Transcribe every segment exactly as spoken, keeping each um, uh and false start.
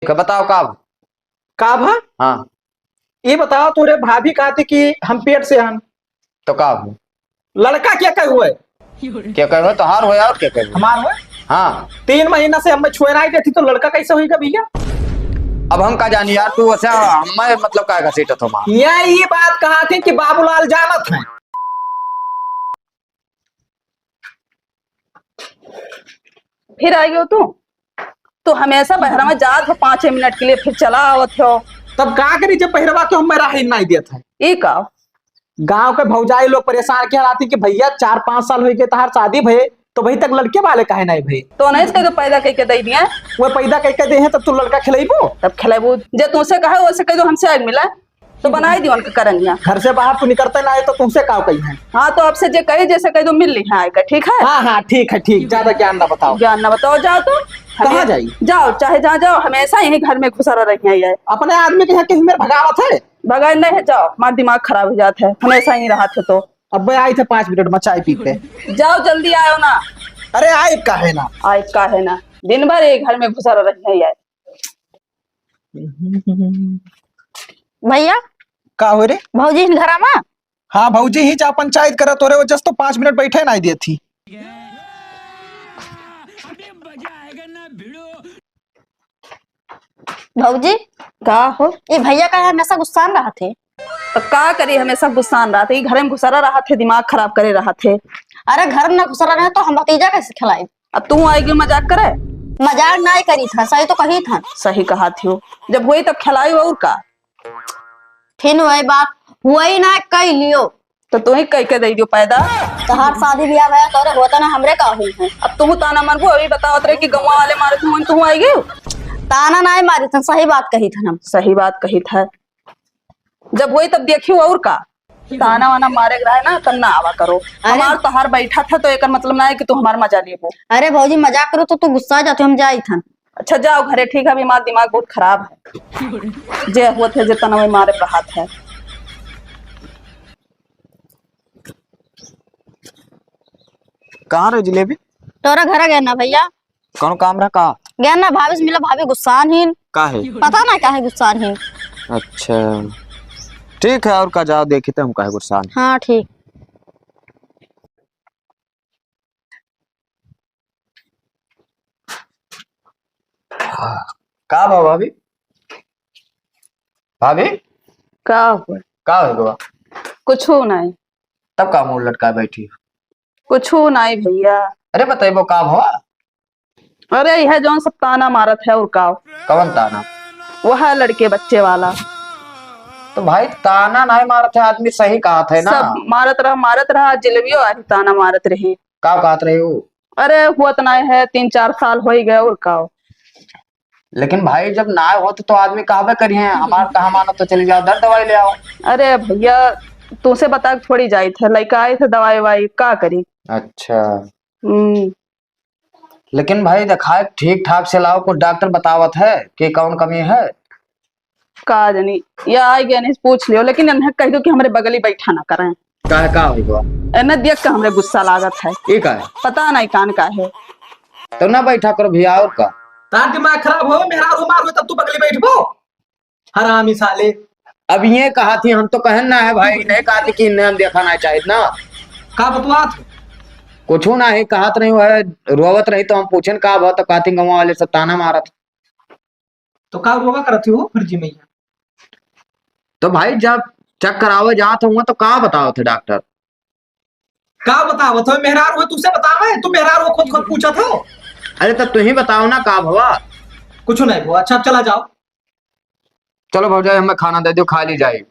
ठीक है, बताओ का भा? का भा? हाँ। ये बताओ, तोरे भाभी कहती कि हम पेट से हन। तो का भा? लड़का के कहे हुए? के कहे हुए? तोहार होय और के कहे हुए? हमार होय? हाँ। तीन महीना से हमें छुए नहीं देती तो लड़का कैसे होइगा भैया? अब हम का जानी यार, तू वैसे हमें मतलब का घसीटत हो माँ? ये, ये बात कहती कि बाबूलाल जानत है। फिर आइयो तू। तू हमेशा बहरा में जात हो पाँच छह मिनट के लिए, फिर चला आवत हो। तब का करी जब बहरवा के हम राह ही नहीं देत है? ई का? गांव के भौजाई लोग परेशान के रहती कि भैया चार पाँच साल होइ गए तहार शादी भये, तो अभी तक लड़के वाले काहे नहीं भये? तो नहीं कह दो पैदा कह के दे दिए। वो पैदा कह के दे हैं तब तू लड़का खिलाइबो? तब खिलाइबो। जे तुमसे कहे वैसे कह दो हमसे आग मिला। तो बनाई दियो उनके करनिया। घर से बाहर तू निकलते ना है तो तुमसे का कही है? हाँ, तो आपसे जे कही जैसे कह दो मिल ली है आइका, ठीक है? हाँ, हाँ, ठीक है, ठीक। ज्यादा ज्ञान ना बताओ। ज्ञान ना बताओ, जाओ तो। कहाँ हमें जाई? जाओ, चाहे जहाँ जाओ, हमेशा यही घर में घुसा रही है ये। अपने आदमी के यहाँ कहीं मेरे भगावत है? भगाई नहीं है, जाओ, हमारा दिमाग खराब हो जाता है, हमेशा यहीं रहा थे तो। अब मैं आई थे पाँच मिनट में चाय पी के। जाओ, जल्दी आयो ना। अरे, आए का है ना? आए का है ना? दिन भर ये घर में घुसा रही है ये। भैया। का हो रे? भौजी घरा मा? हाँ, भौजी ही जा पंचायत करत हो रे, वो जस तो पाँच मिनट बैठे नहीं देती। भौजी। का हो? ये भैया का हमेशा गुस्सान रहत है। तो का करी, हमेशा गुस्सान रहत है, ये घरे में घुसरा रहत है, दिमाग खराब करे रहत है। अरे घर में ना घुसरा रहे तो हम भतीजा कैसे खिलाई? अब तू आइगी मजाक करे? मजाक नाई करी था, सही तो कही था। सही कहा थियो, जब हुई तब खिलाई और का। फिर वही बात, हुई ना कह लियो। तो तू ही कह के दे दियो पैदा। तोहार शादी ब्याह भया तोरे होता ना हमरे का हुई है। अब तू ताना मारबू, अभी बतावत रहे कि गौवा वाले मारे तू, तू आइगी। ताना नाई मारी था, सही बात कही था हम। सही बात कही था। जब हुई तब देखियो और का। ताना वाना मारे के रहे ना तब ना आवा करो। अरे हमार तोहार बैठा था तो एकर मतलब ना है कि तू हमार मजा लेबो। अरे भौजी मजाक करो तो तू गुस्सा जाते हम जाई थन। अच्छा जाओ घरे, ठीक है, अभी हमार दिमाग बहुत खराब है। जे हुआ थे जे तनवे मारे रहत है। कहाँ रहे जिलेबी? तोरा घर गए ना भैया। कौन काम रहा का? गया ना भाभी से मिला, भाभी गुस्सान ही। काहे? पता ना काहे गुस्सान ही। अच्छा ठीक है, और का जाओ देखी तो हम काहे गुस्सान। हाँ ठीक। का भा भाभी? भाभी? का हुआ? का हो गवा? कुछ नहीं। तब का मुंह लटका बैठी? कुछ नहीं भैया। अरे बतैबो का भवा? अरे यह जौन सब ताना मारत है और का? कौन ताना? वह लड़के बच्चे वाला। तो भाई ताना नहीं मारत है, आदमी सही कहत है ना। सब मारत रहा, मारत रहा, जिलेबियो आज ताना मारत रही। का कहत रही हो? अरे हुआ तो नहीं है, तीन चार साल हो ही गए और का। लेकिन भाई जब ना होत तो आदमी कहबे करिए, हमार कहा मानो तो चली जाओ, दर दवाई ले आओ। अरे भैया तुमसे बता के थोड़ी जाई थे, लइका आई थे दवाई वाई का करी। अच्छा। हम्म। लेकिन भाई देखाए ठीक ठाक से लाओ, कुछ डॉक्टर बतावत है कि कौन कमी है? का जानी, या आ गया नहीं पूछ लियो, लेकिन इन्हें कह दो कि हमरे बगली बैठा ना करें। काहे का हो गया? इन्हें देख के हमरे गुस्सा लागत है। ई का है? पता नहीं कान का है। तो ना बैठा करो भैया, और का? तार दिमाग खराब हो, मेहरारू मार हो तब तू बगली बैठबो? हरामी साले। अब ये कहा थी, हम तो कहन ना है भाई, नहीं कहा थी कि इन्हें हम देखा ना चाहिए ना। का बतवात हो? कुछ ना है, कहत नहीं है, रोवत रही तो हम पूछन का बात, तो कहती गाँव वाले सब ताना मारत। तो का रोवा करत हो फर्जी मैया? तो भाई जब चेक करावे जात हुआ तो का बतावत है डॉक्टर? का बतावत हो? मेहरारू है तुझसे बतावे, तू मेहरारू खुद खुद पूछत हो। अरे तो तू ही बताओ ना का भवा? कुछ नहीं भवा। अच्छा अब चला जाओ। चलो भौजाई हमें खाना दे दो, खा ली जाए।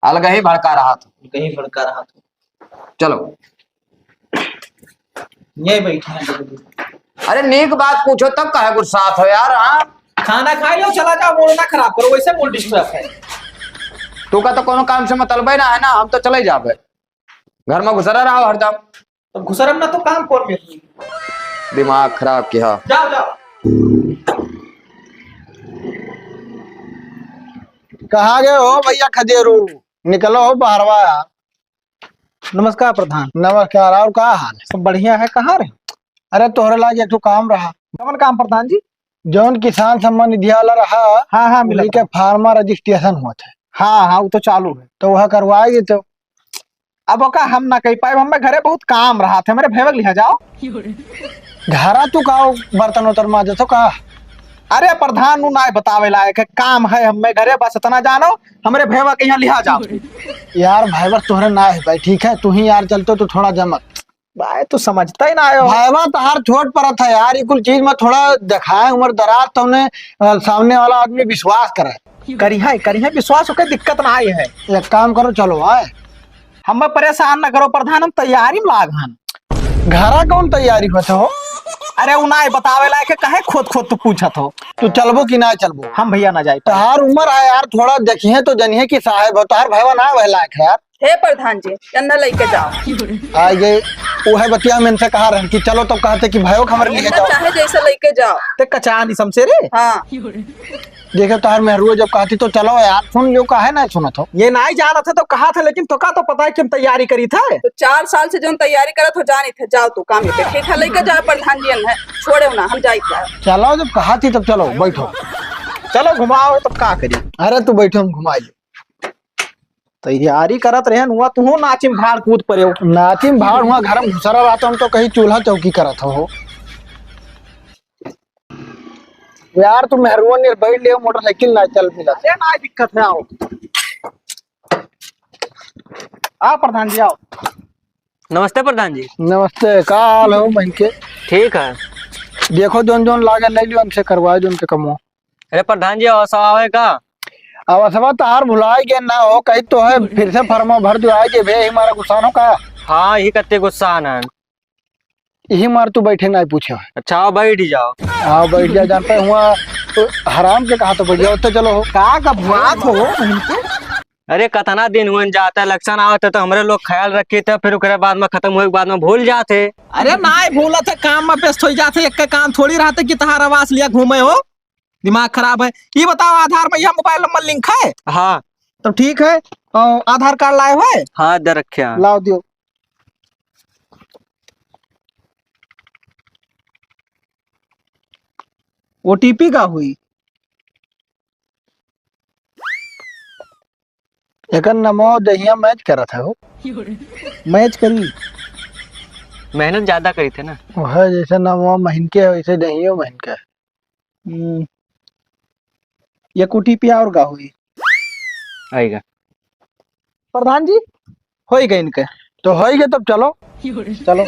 अलग ही भड़का रहा था। कहीं भड़का रहा था। चलो। ये बैठा है। अरे नीक बात पूछो तब काहे गुस्सात हो यार, हाँ? खाना खा लो, चला जाओ, मूड ना खराब करो, वैसे मूड डिस्टर्ब है। तू का तो कोनो काम से मतलब ही ना है ना, हम तो चले जाबे। घर में घुसरा रहो हरदम। तो घुसरम ना तो काम कौन मिल? दिमाग खराब किया। जाओ, जाओ। कहाँ गए हो भैया खजेरू? निकलो हो बाहरवा यार। नमस्कार प्रधान। नमस्कार, और का हाल? सब बढ़िया है, कहाँ रहे? अरे तोहरे लाग एक ठो काम रहा। कौन काम प्रधान जी? जौन किसान सम्मान निधि वाला रहा, हाँ, हाँ, मिलत उही के रहा। Farmer registration होत है। हाँ, हाँ, उ तो चालू है। तो वह करवाई देते। अब ओका हम ना कही पाए, हमें घरे बहुत काम रहा था, हमरे भैया के लिहा जाओ। घरा तू का बर्तन उतर माजत हो का? अरे प्रधान, उ ना बतावे लायक है, काम है हमें घरे, बस इतना जानो, हमरे भैया के यहाँ लिहा जाओ। यार भैया तोहरे ना है भाई, ठीक है, तू ही यार चलतो तो थोड़ा जमत। भाई, तू समझता ही ना आयो। भाईवा, तहार छोट परत है यार, ई कुल चीज में थोड़ा देखाए उम्र दराज, तौने, अ, सामने वाला आदमी विश्वास करे। करिहे, करिहे विश्वास, ओके दिक्कत ना आई है। एक काम करो, चलो आए। हमें परेशान ना करो प्रधान, हम तैयारी में लाग हन। घरा कौन तैयारी होत हो? अरे, उ ना बतावे लायक है, काहे खोद खोद तू पूछत हो? तू चलबो कि ना चलबो? हम भैया ना जाए। तहार उम्र है यार, थोड़ा देखिए तो जनिए कि साहेब हो, तहार भैया ना वह लायक है यार। हे प्रधान जी, एन्ना लइके जाओ। आ गए, उहे बतिया हम इनसे कहा रहन कि चलो, तब कहते कि भयो के हमरे लिए इनका जाओ। चाहे जैसे लइके जाओ। ते कचा नहीं समझे रे। हाँ। देखे तोहर मेहरुआ जब कहती तो चलो यार, सुन लियो, काहे ना सुनत हो? ये नहीं जानत है तो कहा था, लेकिन तोका तो पता है कि हम तैयारी करी थे। तो चार साल से जौन तैयारी करत हो जानी थे, जाओ तू काम पे। ठीक है, लइके जाओ प्रधान जी, एन्ने छोड़े ना, हम जाई थे। चलो, जब कहा थी तब चलो, बैठो। चलो घुमाओ, तब का करी? अरे तू बैठो, हम घुमाई। तैयारी करत रहेन हुआ, तुहू नाचिम भाड़ कूद पड़े हो। नाचिम भाड़ हुआ, घर में घुसरा रहता, हम तो कहीं चूल्हा चौकी करत हो। यार, तू मेहरुआ नियर बैठ लियो, मोटरसाइकिल ना चल मिला। अरे, ना दिक्कत है, आओ। आओ प्रधान जी, आओ। नमस्ते प्रधान जी। नमस्ते, का हाल हो बहन के? ठीक है। देखो, जौन जौन लागे ले लियो, हमसे करवाए दो उनके कमो। अरे प्रधान जी, अवसवा है का? अवसवा तहार भुलाए के ना हो, कहीं तो है, फिर से फॉर्म भर दो, आए जे भे, यही मारा गुस्सा हो का? हाँ, यही कत्ते गुस्सा है। यही मार तू बैठे ना पूछे। अच्छा, आओ बैठ ही जाओ। आओ बैठ जा, जानते हुआ तो हराम के कहा तो बैठ जाओ, तो चलो हो। का का भुआत हो इनको? अरे, कतना दिन हुए जाता है, election आवत है तो हमरे लोग ख्याल रखी थे, फिर ओकरे बाद में खत्म हुए के बाद में भूल जाते। अरे, नाय भूलत है, काम में व्यस्त हो जाते, एक के काम थोड़ी रहते कि तहार आवास लिया घूमे हो। दिमाग खराब है। ये बताओ, आधार में यह मोबाइल नंबर लिंक है? हाँ। तो ठीक है, अ, आधार कार्ड लाए हुए? हाँ, दे रखे हैं। लाओ, दियो। ओटीपी का हुई? एकर नमो दहिया मैच करत है हो। मैच करी। मेहनत ज्यादा करी थे ना। वह जैसे नमो महीन के है, वैसे दहियो महीन के है। हम्म। एक ओटीपी और का हुई? आएगा। प्रधान जी, होई गए इनके। तो होई गए, तब चलो। चलो।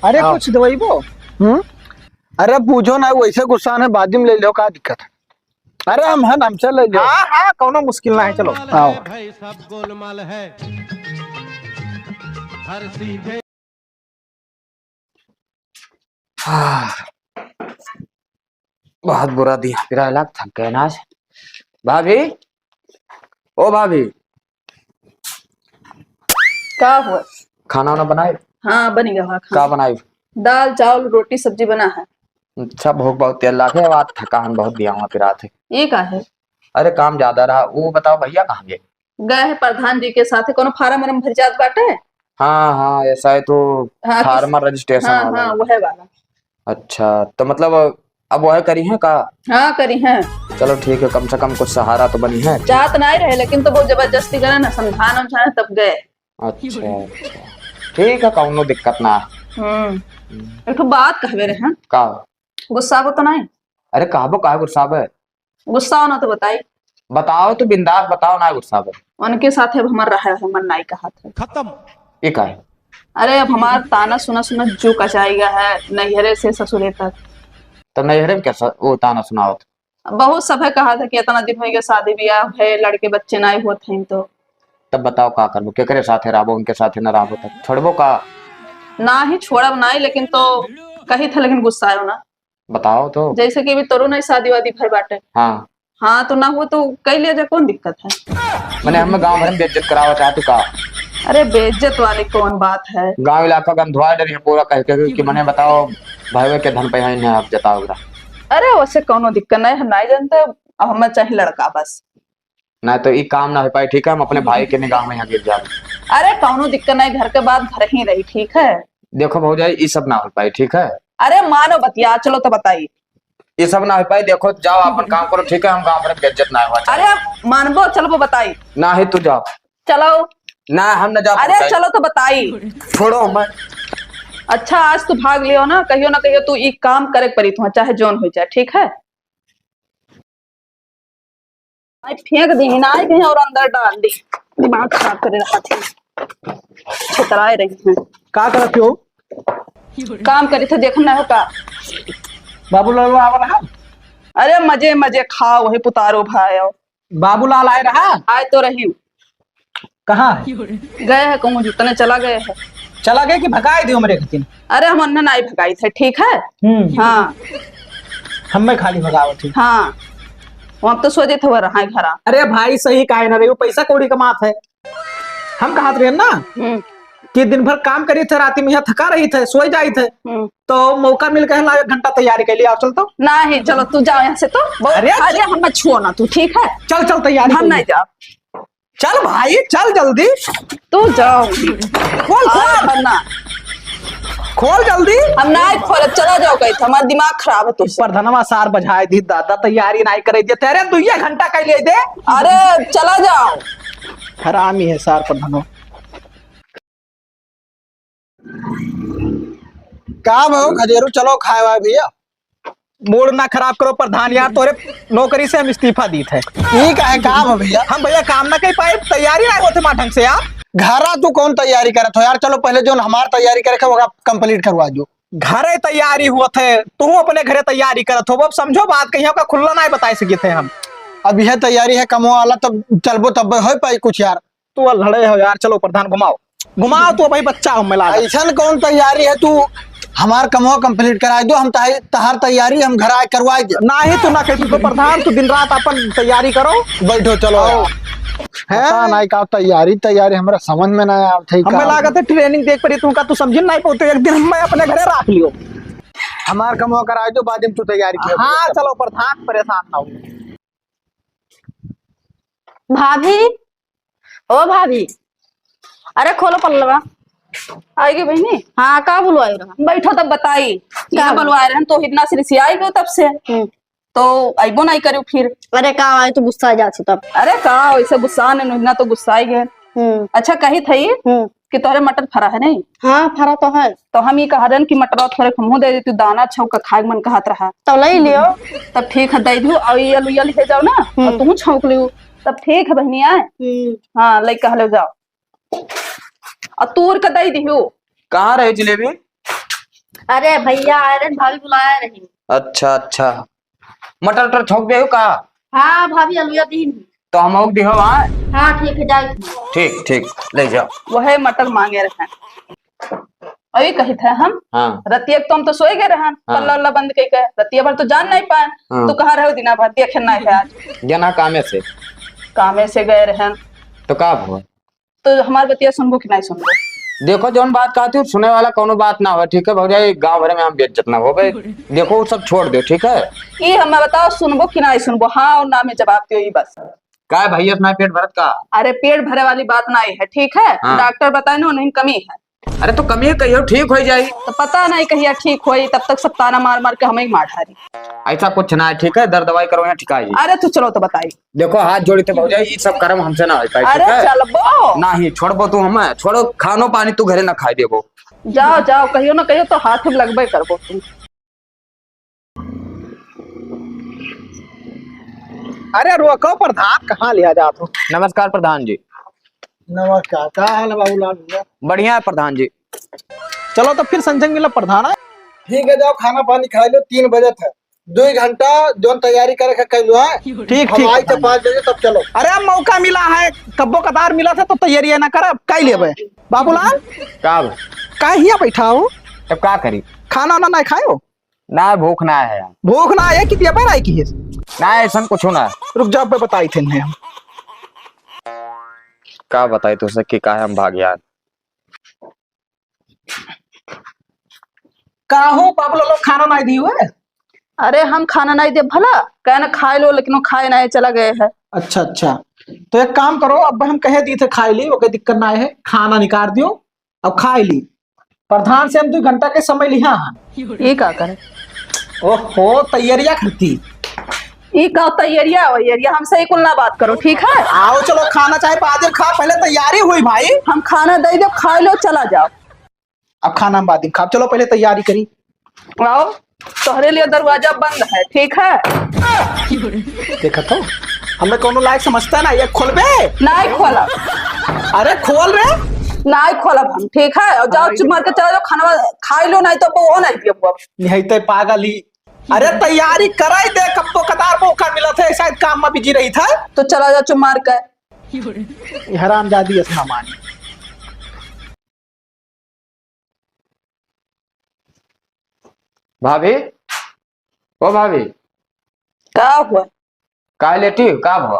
अरे, आओ। कुछ दवाई बो? हम्म? अरे, पूछो ना, वैसे गुस्सा है, बाद में ले लो, का दिक्कत है? अरे, हम हैं, हमसे ले लो। हाँ, हाँ, कौनो मुश्किल ना है, चलो। आओ। भाई, सब गोलमाल है। हर सीधे हाँ, बहुत बुरा दिया, पिराए लाग, थक गए ना आज। भाभी, ओ भाभी। का हुआ? खाना वाना बनाए? हाँ, बन गया हुआ खाना। का बनाए? दाल, चावल, रोटी, सब्जी बना है। अच्छा, भूख बहुत तेज लागे, आज थकान बहुत दिया हुआ पिरात है। ये का है? अरे, काम ज्यादा रहा। वो बताओ, भैया कहाँ गए? गए हैं प्रधान जी के साथे, कोनो फार्म वार्म भर जात बाटे? हाँ, हाँ, ऐसा है तो हाँ, तो फार्मर रजिस्ट्रेशन हाँ, वाला। हाँ, वह वाला। अच्छा, तो मतलब अब वह करी है का? हाँ, करी है। चलो ठीक है, कम से कम कुछ सहारा तो बनी है। चाहत नहीं रहे, लेकिन तो बहुत जबरदस्ती करे ना, समझाना उमझाना तब गए। अच्छा, अच्छा, ठीक है, कौनो दिक्कत ना है। हम्म। हम्म। एक ठो बात कहबे रहे हैं। का? गुस्सा हो तो नहीं? अरे कहबो, काहे गुस्सा है? गुस्सा हो ना तो बताई। बताओ तो बिंदास बताओ ना, गुस्सा बा। उनके साथे अब हमार रहा है, मन नाई कहा था। खत्म। ये का है? अरे अब हमार ताना सुना सुना जो कचाई गया है, नैहरे से ससुरे तक। तो नैहरे में कैसा वो ताना सुनावत? बहुत सभे कहा था कि इतना दिन हो गया शादी ब्याह है, लड़के बच्चे नाई होत हैं तो। तब बताओ का करबो, केकरे साथे रहबो, उनके साथे न रहबो तब छोड़बो का? ना ही छोड़ब नाई, लेकिन तो कही था, लेकिन गुस्सा आयो ना। बताओ तो। जैसे कि अभी तोरो नहीं शादी वादी भर बाटे। हाँ। हाँ, तो ना हो तो कह लिया जा, कौन दिक्कत है? मैंने हमें गांव भर में बेइज्जत करावा चाहतू का? अरे, बेइज्जत वाली कौन बात है? गांव इलाका गंधवा डरी है पूरा कह के कि मने बताओ, भाई के धन पे है, आप जताओ ओकरा। अरे, वैसे कौनो दिक्कत नहीं है, नहीं जानते, अब हमें चाहिए लड़का बस। ना तो ई काम ना हो पाई, ठीक है? हम अपने भाई के निगाह में यहाँ गिर जाए। अरे, कौनो दिक्कत नहीं, घर के बात घर ही रही, ठीक है? देखो भौजाई, ई सब ना हो पाई, ठीक है? अरे, मानो बतिया, चलो तो बताई। ये सब ना हो पाई। देखो, जाओ, अपन काम करो, ठीक है? हम गाँव भर में बेइज्जत ना हुआ चाहे। अरे, मानबो, चलबो, बताई। ना ही तू जाओ। चलो। ना, हम ना जाओ, अरे, बताई। चलो तो बताई। छोड़ो हमें। अच्छा, आज तू भाग लियो ना, कहियो ना कहियो तू ई काम करे के परी तुहा, चाहे जौन हो जाए, ठीक है? आई फेंक दी, हिनाई गई और अंदर डाल दी। दिमाग खराब करे रहा थी, छितराए रही हैं। का करत हो? काम करी थे, देखन ना हो का? बाबूलाल आवा रहा? अरे मजे मजे खाओ, वही पुतारो भाई आओ। बाबूलाल आए रहा? आए तो रही। कहाँ है? गए हैं कहूँ, जुटने चला गए हैं। चला गए कि भगाई दियो हमरे खतिन? अरे हम उन्हें नहीं भगाई थे, ठीक है? हम्म। हाँ। हम मैं खाली भगावत हूँ। हाँ। वो हम तो सो जाते हुए रहा है घरा। अरे भाई, सही काहे ना रही, वो पैसा कौड़ी कमात है। हम कहत रहे ना हम्म। कि दिन भर काम करी थे, राती में यहाँ थका रही थे, सोई जाई थे। हम्म। तो मौका मिल गया, ला एक घंटा तैयारी कर लिया, चल तो। नहीं, चलो तू जाओ यहाँ से तो। बहुत अरे अरे हम मत छुओ ना तू, ठीक है? चल, चल, तैयारी हम कर नहीं ले। जाओ। चल भाई, चल जल्दी। तू जाओ। खोल, खोल। आ, ना। खोल जल्दी। हम नाई खोले, चला जाओ कहीं, हमारा दिमाग खराब है तुझसे। प्रधनवा सार बजाए दी दादा, तैयारी नाई करे दे। तेरे दुइये घंटा कह ले दे। अरे चला जाओ। हरामी है सार प्रधनवा। का भाव खजेरू, चलो खाए वाए भैया। मूड ना खराब करो प्रधान यार, तोरे नौकरी से हम इस्तीफा दीत है। ई काहे, का भा भैया? हम भैया काम ना कर पाए, तैयारी ना होते माँ ढंग से यार। घरा तू कौन तैयारी करत हो यार? चलो पहले जो हमार तैयारी करे के ओका complete करवा दो। घरे तैयारी हुआ थे, तू अपने घरे तैयारी करत हो, अब समझो बात कहियो का खुल्ला ना बताए सके थे हम। अब यह तैयारी है कमवा वाला, तब चलबो तब हो पाई कुछ यार। तू लड़े हो यार, चलो प्रधान घुमाओ, घुमाओ तू, भाई बच्चा हो मिला। ऐसन कौन तैयारी है, तू हमार कमवा complete कराए दो, हम तहाई-, तहार तैयारी हम घर आए करवाए दे। नाही तू ना कह, तू तो प्रधान, तू दिन रात अपन तैयारी करो। बैठो, चलो आओ। यार। हैं? पता नहीं का तैयारी, तैयारी हमरा समझ में ना आवत है हमें का। लागत है training देख पड़ी तू का, तू समझ नहीं पाते, एक दिन हमें अपने घरे रख लियो। हमार कमवा कराए दो, बाद में तू तैयारी किया। हाँ, चलो प्रधान, परेशान ना हो। भाभी, ओ भाभी, अरे खोलो पल्लवा। आएगी बहनी? हाँ, का बुलवाए रहा? बैठो तब बताई। का यहाँ बुलवाए रहन तो इतना सिरसियाई गयो तब से। हम्म। तो अइबो नहीं करू फिर। अरे का आए तो गुस्सा आ जाती तब। अरे का वैसे गुस्सा ने, इतना तो गुस्सा ही गए। हम्म। अच्छा कही थई हम्म। कि तोहरे मटर फरा है नहीं? हाँ, फरा तो है। तो हम ये कह रहन कि मटरवा थोरे हमहू दे देती, दाना छौंक के खाए के मन कहत रहा। तो ले लियो। तब ठीक है, दे दू। और ये लुइया ले जाओ ना, हम्म। और तुम छौंक लियो। तब ठीक है बहनिया। हम्म। हाँ, ले कह लो जाओ। और तूर के दे दियो। कहाँ रहे जिलेबी? अरे भैया, आए रहे, भाभी बुलाए रही। अच्छा, अच्छा। मटर उटर छौंक देहु का? हाँ, भाभी, अलुआ दीन। तो हम ओक दिहो, हाँ? हाँ, ठीक है, जाए। ठीक, ठीक, ले जाओ। वह मटर मांगे रहे। अभी कही थे हम, हाँ। रतिया के तो हम तो सोए गए रहन, हाँ। पल्ला उल्ला बंद कई के, रतिया भर तो जान नहीं पाए। हाँ। तो कहाँ रहो दिना भर, देखे नहीं है आज। जना कामे से। कामे से गए रहन। तो का हुआ? तो हमार बतिया सुनबो कि नहीं सुनबो? देखो, जौन बात कहती हूँ, सुने वाला कौनो बात ना हो, ठीक है भौजाई? गाँव भर में हम बेइज्जत ना हो गए। देखो, वो सब छोड़ दो, ठीक है? ये हमें बताओ, सुनबो कि नहीं सुनबो? हाँ और ना में जवाब दियो, ये बस। का है भैया, इतना पेट भरत का? अरे, पेट भरे वाली बात नहीं है, ठीक है? हाँ। डॉक्टर बताए ना, उन्हें कमी है। अरे, तो कमी है, कहियो ठीक हो जाई। तो पता नहीं कहिया ठीक होई, तब तक सब ताना मार मार के हमें ही मार डारी। ऐसा कुछ ना है, ठीक है? दर दवाई करो, यहाँ ठिका जाई। अरे, तू चलो तो बताई। देखो, हाथ जोड़ी थे भौजाई, ये सब कर्म हमसे ना हो पाए, अरे ठीक है? चलबो। नाही, छोड़बो तू हमें, छोड़ो, खानो पानी तू घरे ना खाए देबो। जाओ, जाओ, कहियो ना कहियो तो हाथ में लगबे करबो तू। अरे रोको प्रधान, कहाँ लिया जात हो? नमस्कार प्रधान जी। नमस्कार, का हाल है बाबूलाल भैया? बढ़िया है प्रधान जी। चलो तो फिर संजय मिला प्रधान है। ठीक है, जाओ खाना पानी खा लो, तीन बजे थे। दो घंटा जौन तैयारी करे के कैलू है। ठीक, हम ठीक, आई तो प्रधान। पाँच बजे तब चलो। अरे अब मौका मिला है, कब्बो कदार मिला था तो तैयारी ना करब, काई लेबे? बाबूलाल, का बा? काहे हिया बैठा हो? तब का करी? खाना ना, ना खायो? ना, भूख ना है यार। भूख ना है कि दिया पर आई की है? ना, ऐसन कुछ ना। रुक जाओ, मैं बताई थे इन्हें हम। का बताई तुझसे कि काहे हम भाग यार? काहो बाबूलाल लोग खाना नहीं दियो है? अरे हम खाना नहीं दे भला, कहे ना खाए लो, लेकिन वो खाए नहीं, चला गए है। अच्छा, अच्छा, तो एक काम करो, अब हम कहे दी थे खाए ली, ओके दिक्कत ना है, खाना निकाल दियो, अब खाए ली। प्रधान से हम दो घंटा के समय लिहा है। ये का करे? ओहो, तैयारिया करती। ई का तैयारिया वैयारिया, हमसे ई कुल ना बात करो, ठीक है? आओ, चलो, खाना चाहे बाद में खा, पहले तैयारी हुई भाई। हम खाना दे देब, खाई लो, चला जाओ। अब खाना हम बाद में खाब, चलो पहले तैयारी करी। आओ, तोहरे लिए दरवाजा बंद है, ठीक है? देखा तो, हमरे कौनो लायक समझता ना, ये खोलबे? नाहीं खोलब। अरे खोल रे। नाहीं खोलब हम, ठीक है? और जाओ, चुप मार के चला जाओ, खाना खाई लो, नाहीं तो वो नहीं दियो अब। नहीं तो पागल ही। अरे तैयारी कराई दे, कब्बो कदार मौका मिला था, शायद काम में बिजी रही था। तो चला जाओ चुप मार के। ये हरामजादी ऐसा ना मानी। भाभी, ओ भाभी। का हुआ? काहे लेटी हो? का भवा?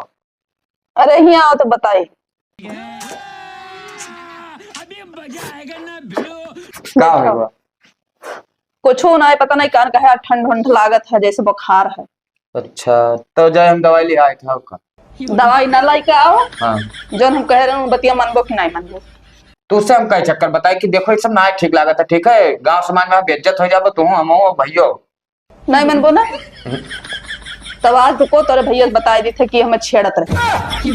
अरे, हियाँ आओ तो बताई। का बैठो। हुआ? कुछो ना है, पता नहीं कान कहे, ठंड ठंड लागत है, जैसे बुखार है। अच्छा, तो जाए हम दवाई ले आए थे आपका। दवाई ना लाई के आओ। हाँ। जौन हम कह रहे हैं, बतिया मनबो कि नहीं मनबो? तुझसे हम कई चक्कर बताए कि देखो, ये सब ना ठीक लागत है, ठीक है? गांव समाज में बेइज्जत हो जाबो, तू, हम, भैयो। नहीं मनबो ना? तब आज रुको, तोरे भैया से बताई दी थे कि हमें छेड़त रहे।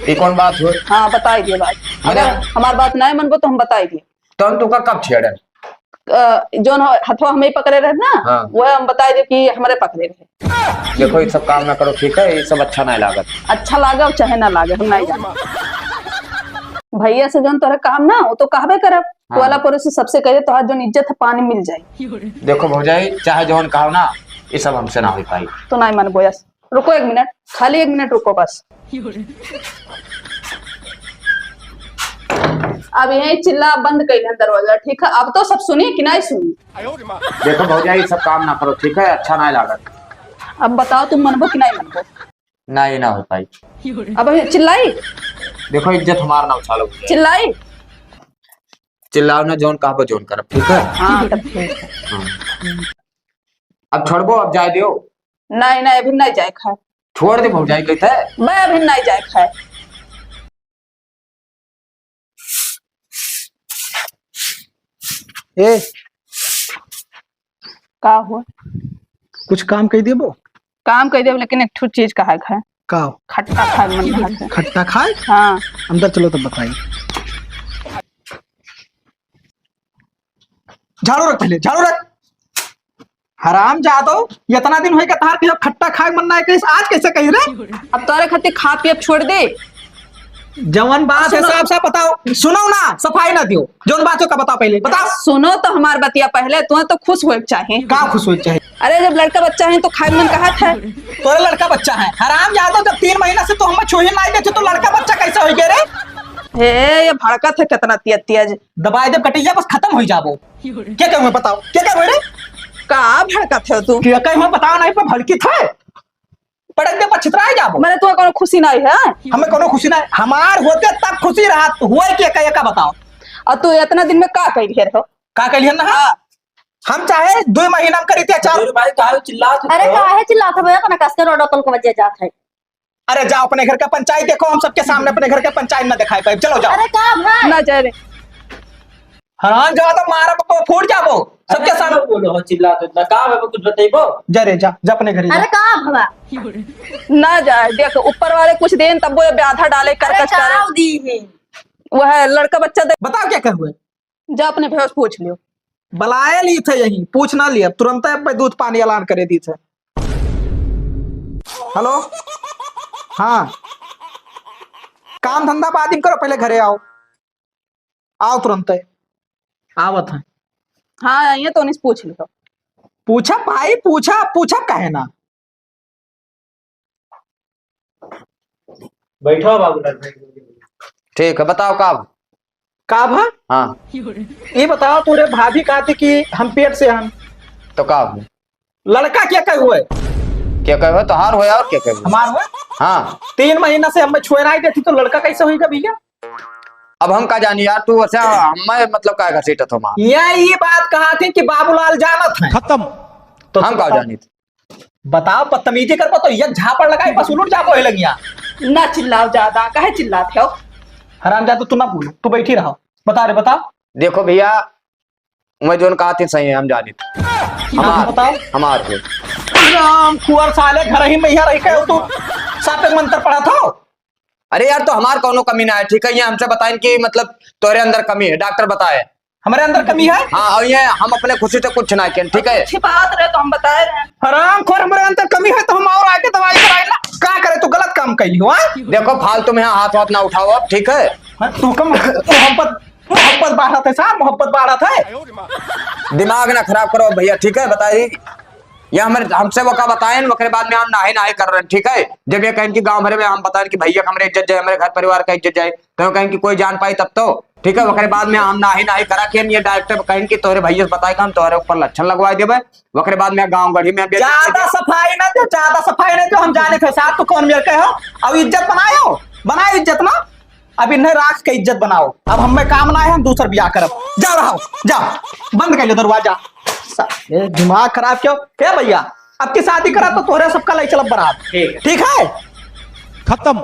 ये कौन बात हुई? हाँ, बताई दिए बात। अरे। अगर हमार बात नहीं मनबो तो हम बताई दिए। तो हम तुका कब छेड़े? अ, जौन ह-, हथवा हमें पकड़े रहे ना, हाँ। वह हम बताई दिए कि हमारे पकड़े रहे। देखो, ये सब काम ना करो, ठीक है? ये सब अच्छा नहीं लागत। अच्छा लागे और चाहे ना लागे, हम नहीं जाने। भैया से जौन तोहरे काम ना, वो तो कहबे करब। हाँ। टोला पड़ोसी सबसे कहे, तोहार जौन इज्जत है, पानी मिल जाए। देखो भौजाई, चाहे जौन कहो ना, ये सब हमसे ना हो पाई। तो नहीं मनबो, यस। रुको एक मिनट, खाली एक मिनट रुको बस। अब यही चिल्ला बंद कर दरवाजा, ठीक है? अब तो सब सुनी कि नहीं सुनी? देखो भौजाई, ये सब काम ना करो, ठीक है? अच्छा नहीं लागत। अब बताओ, तुम मनबो कि नहीं मनबो? ना, ये ना हो पाई। अब ये चिल्लाई? देखो, इज्जत हमार ना उछालो। चिल्लाई? चिल्लाओ ना, जौन कहबो, जौन करब, ठीक है? हाँ, तब ठीक है। हाँ। अब छोड़बो, अब जाए दियो। नहीं, नहीं, अभी नहीं जाए खाए। छोड़ दे भौजाई, कहते हैं। मैं अभी नहीं जाए खाए। ए, का हो? कुछ काम कई देबो? काम कई देबो, लेकिन एक ठो चीज कहा है। का हो? खट्टा खाए मन कहा है। खट्टा खाए? हाँ। अंदर चलो तब बताई। झाड़ू रख पहले, झाड़ू रख। हराम जादो, इतना दिन होई के तहार कहियो खट्टा खाए मन ना कहिस, आज कैसे कही रे? अब तोरे खातिर खा पिए छोड़ दे। जवन बात है सुनो। साफ साफ बताओ। सुनो ना, सफाई ना दियो। जौन बात हो का बताओ पहले, बताओ। सुनो तो हमार बतिया पहले, तुम्हें तो खुश होए के चाहे। का खुश होए के चाहे? अरे जब लड़का बच्चा है तो खाए मन कहा था। तोरे लड़का बच्चा है, हराम जादो, जब तीन महीना से तू हमें छुए नहीं देते तो लड़का बच्चा कैसे हो गया रे? हे, ये भड़कत है कितना तेज तेज। दबाए देब कटैया, बस खत्म हो जाबो। के कहे हुए बताओ, के कहे हुए रे? का भड़कत है तू? के कहे हुए बताओ, नहीं पर भड़कित है। पटक दे, पछितराए जाबो। मैंने तुम्हें कोनो खुशी नहीं है। हमें कोनो खुशी नहीं, हमार होते तब खुशी रहा, हुए के कहे का बताओ। और तू इतना दिन में का कह रहे हो? का कह लिया ना? हाँ। हम चाहे दो महीना में करी थे, चार अरे भाई, काहे चिल्लात हो? अरे काहे चिल्लात हो भैया, कना कस के रोड कल को बजे जात है। अरे जाओ अपने घर का पंचायत देखो, हम सबके सामने अपने घर का पंचायत ना दिखाई पाए, चलो जाओ। अरे का भाई? ना जाए रे। हराम जाओ तो मारा तो फूट जाबो सबके अरे सामने। क्यों बोलो हो, चिल्लात हो इतना? का भाई कुछ बताइबो? जा रे जा, जा अपने घर जा। अरे का भवा? ना जाए, देख ऊपर वाले कुछ देन तब वो ब्याधा डाले कर अरे कच करे। का दी है? वह लड़का बच्चा दे। बताओ क्या कहे हुए? जा अपने भैया से पूछ लियो। बलाए ली थे यहीं, पूछ ना लिया, तुरंत अब दूध पानी ऐलान करे दी थे। हेलो, हाँ, काम धंधा बाद में करो, पहले घरे आओ, आओ तुरंत, आवत है। हाँ, ये तो नहीं पूछ लियो। पूछा भाई, पूछा, पूछा काहे ना? बैठो बाबूलाल भाई। ठीक है, बताओ का भा? का भा? हाँ। ये बताओ, तोरे भाभी कहती कि हम पेट से हम। तो का भा? लड़का क्या कहे हुए? क्या कहे हुए? तोहार हुए और क्या कहे हुए? हमार हुए? हाँ। तीन महीना से हमें छुए नहीं देती तो लड़का कैसे होइगा भैया? अब हम का जानी यार, तू अच्छा हमें मतलब का घसीटत हो माँ? ये, ये बात कहा थी कि बाबूलाल जानत है। खत्म। तो हम का बताओ। जानी थी? बताओ, बदतमीजी करबो तो एक झापड़ लगाई, बस उलट जाबो है लगिया। ना चिल्लाओ ज्यादा, काहे चिल्लात हो? हरामजादा, तू ना बोलो, तू बैठी रहो। बता रे, बता। देखो भैया, मैं जोन कहा थी सही है, हम जानी थी। हमार, बताओ। हमार है। राम कुंवर साले, घर ही में यहाँ रह के हो तू, सापेक मंत्र पढ़ा था। अरे यार, तो हमार कौनो कमी ना है, ठीक है? ये हमसे बताएं कि मतलब तोरे अंदर कमी है, डॉक्टर बताए। हमारे अंदर कमी है? हाँ, और ये हम अपने खुशी से कुछ ना कहें, ठीक है? अच्छी बात रहे तो हम बताए रहे। हराम खोर, हमारे अंदर कमी है तो हम और आके दवाई कराए ना। का करे, तू गलत काम कैली हो, हाँ? देखो, फालतू में यहाँ हाथ वाथ ना उठाओ अब, ठीक है? हाँ, तू कम मोहब्बत, मोहब्बत बाढ़त है साहब, मोहब्बत बाढ़त है। दिमाग ना खराब करो भैया, ठीक है? बताइए, ये हमरे, हमसे वो का बताएन, ओकरे बाद में हम नाहीं नाहीं कर रहे, ठीक है? जब ये कहेन कि गाँव भरे में हम बताएन कि भैया हमरे इज्जत जाए, हमरे घर परिवार का इज्जत जाए, तो कहेन कि कोई जान पाई तब तो, ठीक है? ओकरे बाद में हम नाहीं नाहीं करा के ये डायरेक्ट कहेन कि तोरे भैया से बताए कि हम तोरे ऊपर लक्षण लगवाए देबे, ओकरे बाद में गाँव गढ़ी में हम ज्यादा सफाई ना दो, ज्यादा सफाई ना दो, हम जाने थे साहब, तो कौन मेरे के हो? अब इज्जत बनायो, बनायो इज्जत ना। अब इन्हें राख के इज्जत बनाओ। अब हमें काम ना है, हम दूसर बियाह करब। जाओ रहो, जाओ, बंद कर लो दरवाजा। सा-, ये दिमाग खराब क्यों? ए भैया, अब की शादी करा तो तोहरे सबका ले चलब बारात। ठीक है। ठीक है? खत्म।